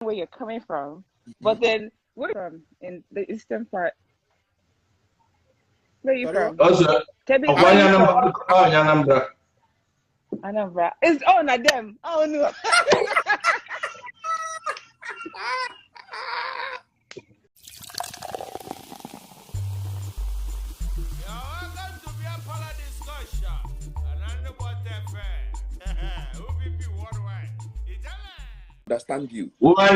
where you're coming from, but then where from in the eastern part? Where are you from? Also, Kebi, where are you from? Anambra. Anambra. It's oh not them. Oh no. Understand you. Please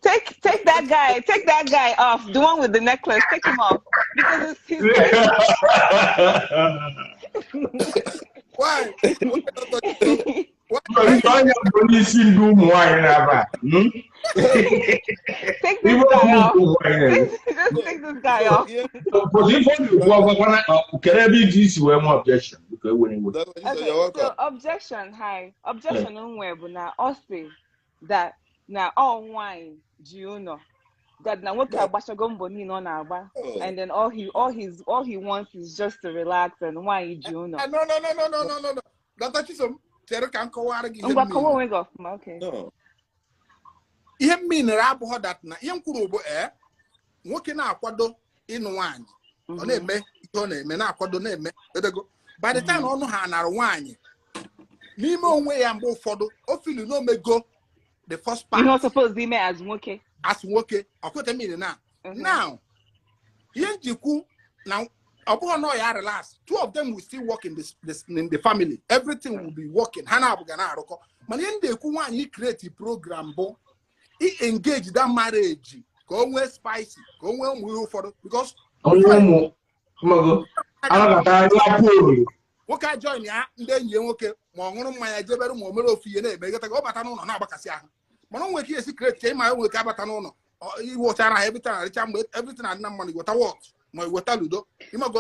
take that guy. Take that guy off. The one with the necklace. Take him off because it's his. Why? Take this guy off. Just take this guy off. Objection? Okay, so objection, hi. Objection but now also that now all wine, do you know? That now what na, and then all he wants is just to relax and wine, do you know? No. Dr. Chisom, okay. No. Ihe mean abụghọ that na ihe m kwuru bụ nwoke na-akwado ịnụ nwaanyị ọ na-eme ihe ọ na-eme na-akwado na-eme edego by the time ọnụ ha nara nwaanyị n'ime onwe ya mgbe ụfọdụ o feel no mego the first part. You're not supposed to ime as nwoke. As nwoke ọkwete mean na now ihe njikwu na ọ bụghị na ya relax, two of them will still work in this in the family, everything will be working, ha na-abụga na-arụkọ. Mana ihe ndị ekwu nwaanyị create program bụ he engage that marriage ka o nwee spicy, ka o nwee ụmụ ihe ụfọdụ because nwoke a join ya ndị enyi ya nwoke ma ọ ṅụrụ mmanya jebere ma o mere ofu ihe na-eme gata ka ọ bata n'ụlọ na-agbakasị ahụ. Mana o nwere ike esi create ka ịma nwoke abata n'ụlọ iwụchara ha everything arịcha mgbe everything adị na mmanụ iweta wọt ma iweta ludo.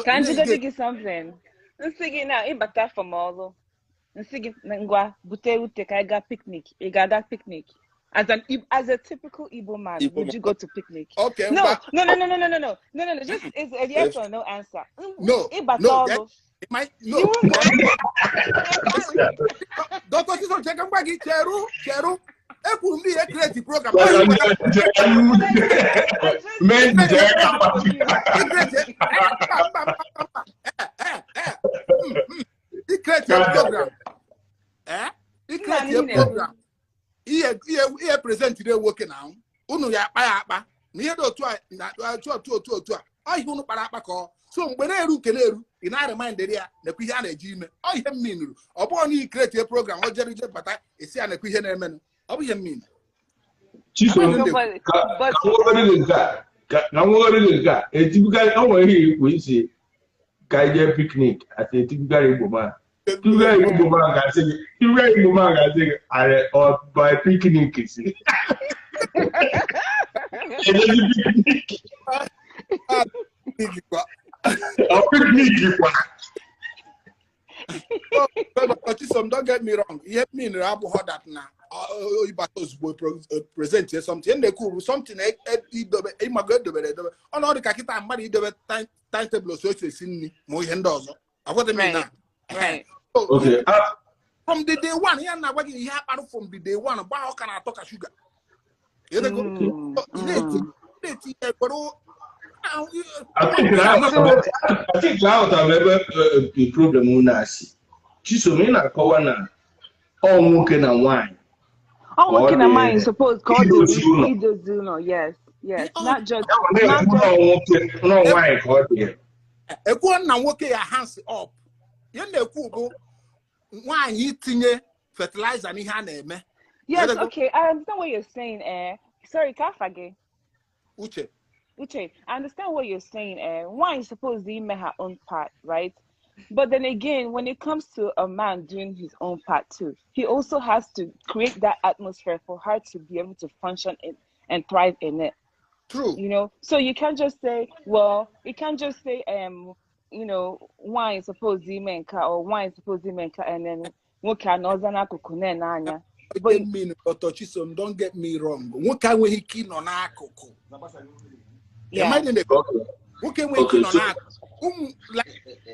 Ka njigodi gị something nsị gị na ịbata from ọrụ nsị gị ngwa bute ute ka ị gaa picnic, ị ga-aga picnic. As a typical Igbo man, would you go to picnic? Okay. No. Just it's a yes or no answer. No. No. It might, no. You won't go. Dr. Chisom, check and bag it. Cheru. Create program. Create program. Ihe present ire nwoke na unu ya akpa ya akpa na ihe dị otu a na otu a ọ ihe unu kpara akpa ka ọ so mgbe na-eru nke na-eru ị na-arịmindịrị ya nekwa ihe a na-eji ime ọ ihe m minuru ọ bụghị na i create program ọ jere ije bata esi ya nekwa ihe na-emenụ ọ bụ ihe m minuru. Chisom, ka nwegoro gị nke a etibukarị o nwere ihe ikwu isi ka ije picnic at etibukarị Igbo man. Igbo man ga-asị gị are or by picnic si. Picnic kwa. But Chisom, don't get me wrong. Ihe mean abụghọ that na ịbata ozugbo present something na-ekwu something idobe ịmago edobere edobe ọ na ọ dị ka kịta mmadụ idobe timetable otu esi esi nri ma ihe ndị ọzọ. Akwete m na. Right. Okay. From the day one, ihe na-agwa gị ihe akparụ from the day one gbaa ọka na-atọ ka shuga. I think aghọtara m ebe problem na-asị. Chisom, ị na-akọwa na ọ nwoke na nwaanyị. Ọ nwoke na nwaanyị suppose ka ọ dị idozi ụlọ, yes, yes, not just nwoke na nwaanyị ka ọ dị. Ekwuo na nwoke ya hands up. Ihe na-ekwu bụ nwaanyị itinye fertilizer n'ihe a na-eme. Yes, okay, I understand what you're saying. Sorry, Kafage. Uche, I understand what you're saying. Why is supposed to make her own part, right? But then again, when it comes to a man doing his own part too, he also has to create that atmosphere for her to be able to function in, and thrive in it. True. You know, so you can't just say, well, you can't just say, you know, why is supposed to menka or why is supposed to menka, and then nwoke anọza n'akụkụ na-ene anya. But mean, Dr. Chisom, don't get me wrong. Nwoke enweghị ike ịnọ n'akụkụ. Yeah. Nwoke enweghị ike ịnọ n'akụkụ.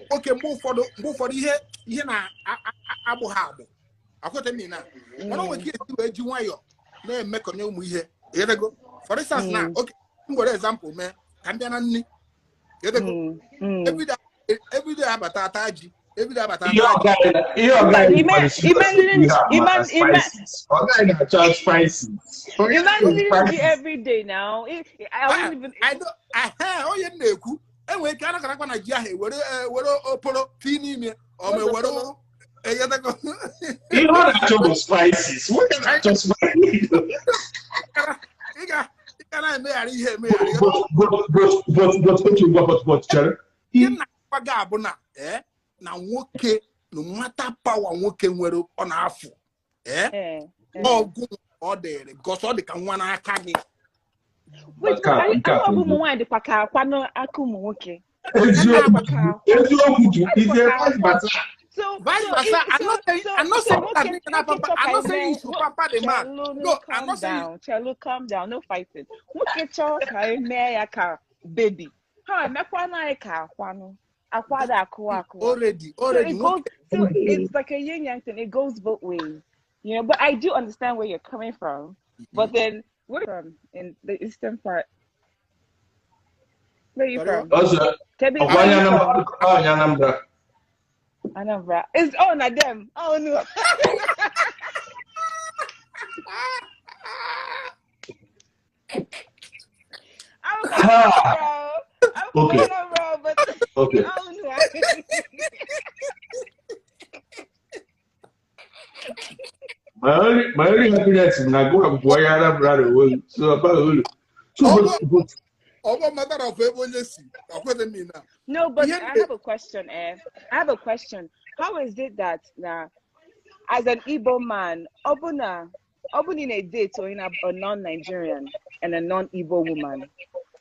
Nwoke mgbe ụfọdụ ihe na-agbụ ha agbụ. Akwete m na mana o nwere ike esi wee ji nwayọọ na-emekọnye ụmụ ihe. Ịghọtago? For instance na okay, m were example mee ka m bịa na nni. Ịghọtago? Everyday abata ata ji. Everyday abata ata ji. Ihe ọga spices. Ọga na-achọ spices. Imagine every day now. I wouldn't even. I don't. Onye m na-ekwu enwere ike anakarakwa na ji ahụ ewere oporo tii n'ime ọ ma ewere ịghọtago? Ihe ọ na-achọ bụ spices. Nwoke na-achọ spices. Ị ga na-emegharị ihe emegharị. But chere. Ihe na-akwa gị abụ na na nwoke no matter power nwoke nwere ọ na-afụ ọgụ ọ dịrị because ọ dị ka nwa n'aka gị. Ụmụ nwaanyị dịkwa ka akwa n'aka ụmụ nwoke. Eziokwu is a vice versa. So vice versa. I'm not saying you should pamper the man. No, I'm not saying. Chelo, calm down. No fighting. Nwoke chọọ ka eme ya ka baby. Ha emekwa na ka akwa akwa da akwa akwa. Already. So it goes, so it's like a yin yang thing. It goes both ways, you know. But I do understand where you're coming from. But then where from in the eastern part? Where are you from? Also, Anambra. Anambra. It's oh not them. Oh no. I'm from Anambra. I'm from Anambra, but okay. Oh no. My only happiness is na go and boy Anambra so about so but matter of No, but I have a question, eh? I have a question. How is it that now, as an Igbo man, Obuna in a date or in a non-Nigerian and a non-Igbo woman,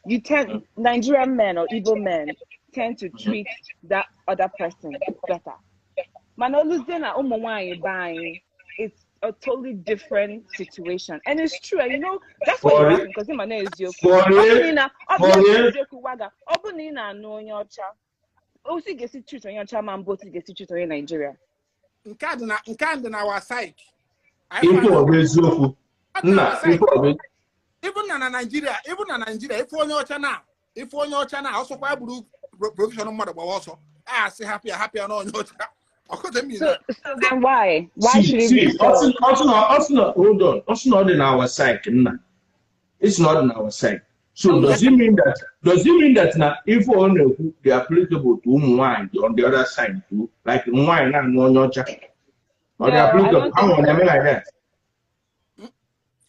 you tend Nigerian men or Igbo men tend to treat that other person better. It's a totally different situation, and it's true. And you know that's why you're asking because Nigeria. Even na Nigeria, if onye ọcha na also kwa buru provision mmadụ gbawa ọsọ, a sị happy na onye ọcha. So then why? Why should it be so? Also, hold on. Also not in our psyche, nah. It's not in our psyche. So does it mean that now if only they are applicable to wine on the other side too, like wine and no or they are applicable? How on them like that?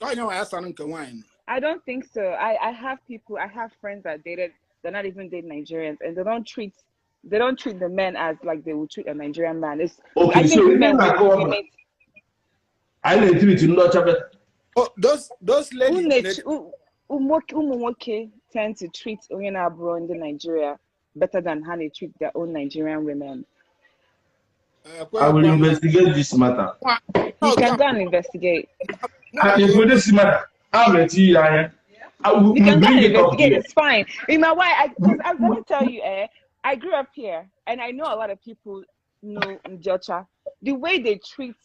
I know I asked wine. I don't think so. I have people, I have friends that dated, they're not even dating Nigerians, and they don't treat the men as like they would treat a Nigerian man. It's okay, I think so men I need to not Oh, those ladies Umuwoke tend to treat Onyenabro in the Nigeria better than how they treat their own Nigerian women. I will investigate this matter. You can go and investigate. If this matter, I'm a You can go and investigate. It's fine. You know why? Because let me tell you, I grew up here, and I know a lot of people know Njocha. The way they treat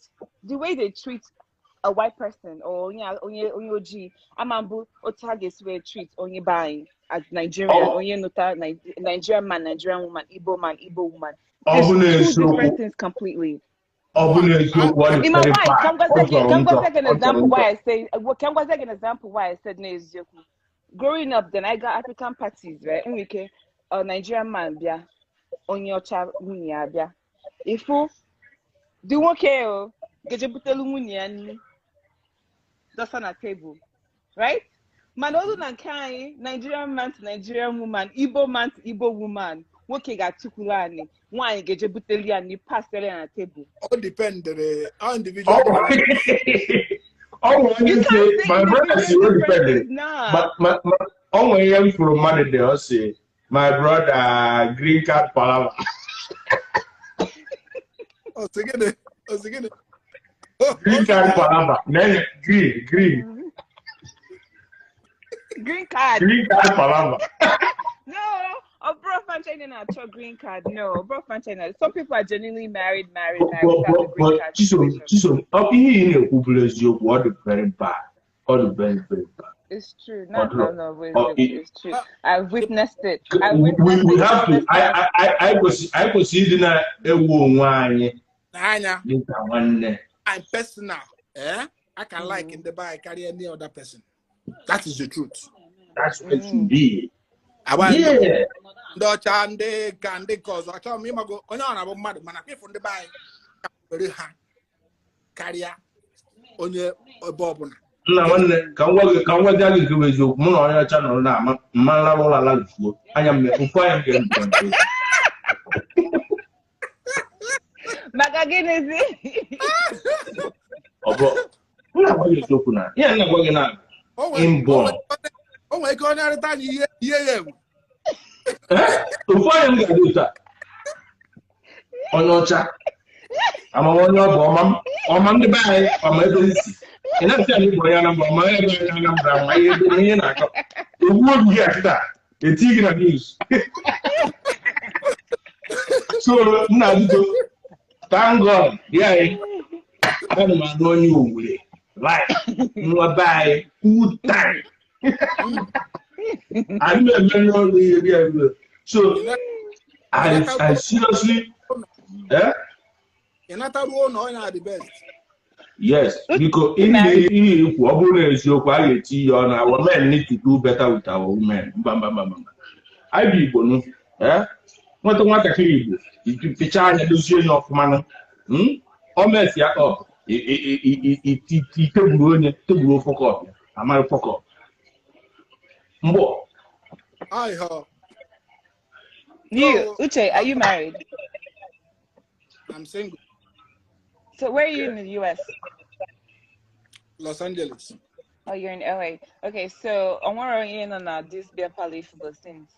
a white person or onye amambu otage way treat onye buying as Nigerian, onye nota Nigerian man, Nigerian woman, Igbo man, Igbo woman. There's two different things completely. In my mind, can an example why I said Neziokwu. Growing up, then I got African parties, right? Nwike, a Nigerian man bịa, onye ọcha nwunye ya bịa. Ifu dị nwoke o ga-ejebutelu nwunye ya nri dosa na table, right? Mana olu na nke anyị, Nigerian man to Nigerian woman, Igbo man to Igbo woman, nwoke ga-atụkwuru anyị, nwaanyị ga-ejebutelu ya nri pasịrị ya na table. All depend on individual. Oh, you say my brother is dependent. But my only young from money they say my brother green card palava. Oh, again. Green card palava. Then green. Green card. Green card palava. No, Ọ bụrụ fancha ndị na-achọ green card, no. Ọ bụrụ fancha na some people are genuinely married, married, But married but without the but green but card Chisom, situation. Chisom, ọ ihe ị na-ekwu bụrụ eziokwu, ọ dị very bad. Ọ dị very very bad. It's true. Ọ No, dịrọ. no, no, wait, Ọ wait, it's true. I've witnessed it. I've we witnessed we it have to countless I times. I I anyị kwesịrị ịdị na-ewu onwe anyị N'anya, dịka nwanne. I'm personal. Eh? I can like ndị be anyị karịa any other person. That is the truth. That's what it should be. Agba Yeah. ndị ọcha, ndị ka ndị nke ọzọ, achọghị m ịmago onye ọ na-abụ mmadụ, mana ịfụ ndị be anyị ka were ha karịa onye ebe ọbụla. Nna nwanne, ka m gwa gị, ka m gwa gị nke bụ eziokwu, mụ na onye ọcha nọrọ na ama mma nlarụ ụlọ ala fuo anya m ofu anya m ga-emepe mpe. Maka gịnịzi? Ọ bụ m na-agwa gị eziokwu na ihe m na-agwa gị na O nwere inborn. O nwere ike onye arịta anyị ihe ihe ya enwe. Eh? Ofu anya m ga-adị otu a. Onye ọcha amam onye ọ bụ ọma m ọma ndị be anyị ọma ebe m si ị na-asị anyị bụ onye Anambra ọma ebe onye Anambra ma ihe ebe ihe na-akọ egwu obi gị a kịta eti gị na news. So nna biko, thank God ya anyị ana m anụ onye Owere like nwa be anyị full time anyị na-eme ọrụ ihe dị ebe. So I seriously, eh? Ị nataruo na onye a the best. Yes, biko ihe ihe ikwu ọ bụrụ na eziokwu a ga-eti ya ọnụ. Our men need to do better with our women. Mba mba mba mba, anyị bụ Igbo nụ, eh? Nweta nwatakịrị Igbo pichaa anya dozie ya ọfụma nụ. O mess ya up, iteburu onye teburu fọkọp ya amaghị fọkọp mgbọ. Aịhọ. You, Uche, are you married? I'm single. So where are you in the US? Los Angeles. Oh, you're in LA. Okay, so I want to in on this beer parlor for since.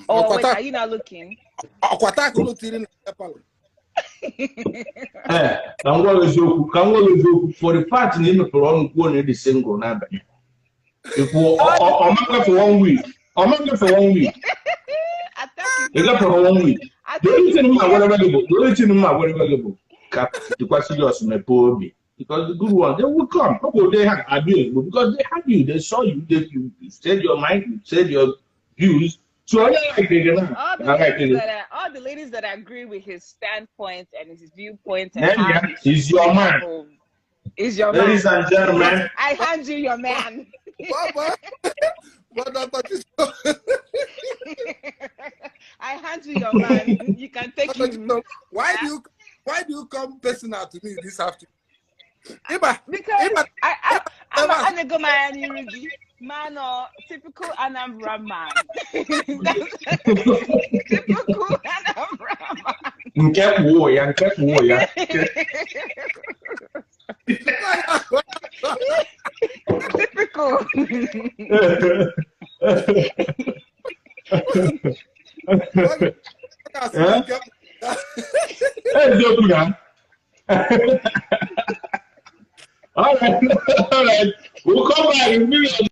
Oh, wait, are you not looking? Ọkwata ka unu tiri na palọ. Ee, ka m gwa gị eziokwu, ka m gwa gị eziokwu, for the fact na ị mepere ọnụ kwuo na ị dị single n'abalị ikwu ọma gafe one week, ọma gafe one week. I thought you Ị gafere one week. I The only thought thing m agwarebe gị bụ, the only thing m agwarebe gị bụ ka dịkwa serious, mepee obi, because the good ones, they will come. Ọ bụ they have abịa ozugbo because they have you, they saw you, they you, you said your mind, you said your views, so onye like gị na all the na like ladies gị. All the ladies that agree with his standpoint and his viewpoint and Then how yeah, he should he's your stay man. home is your Ladies man. and gentlemen. I hand you your man. But Dr. Chisom, I hand you your man. You can take Dr. him. Chisom, why do you come personal to me this afternoon? Iba, Because Iba, I'm Iba. a Anagomayani man or typical Anambra man. Typical Anambra man. Nke kpuo ya, nke kpuo ya. Typical. Eh? Eziokwu na. All right, all right. We'll come back.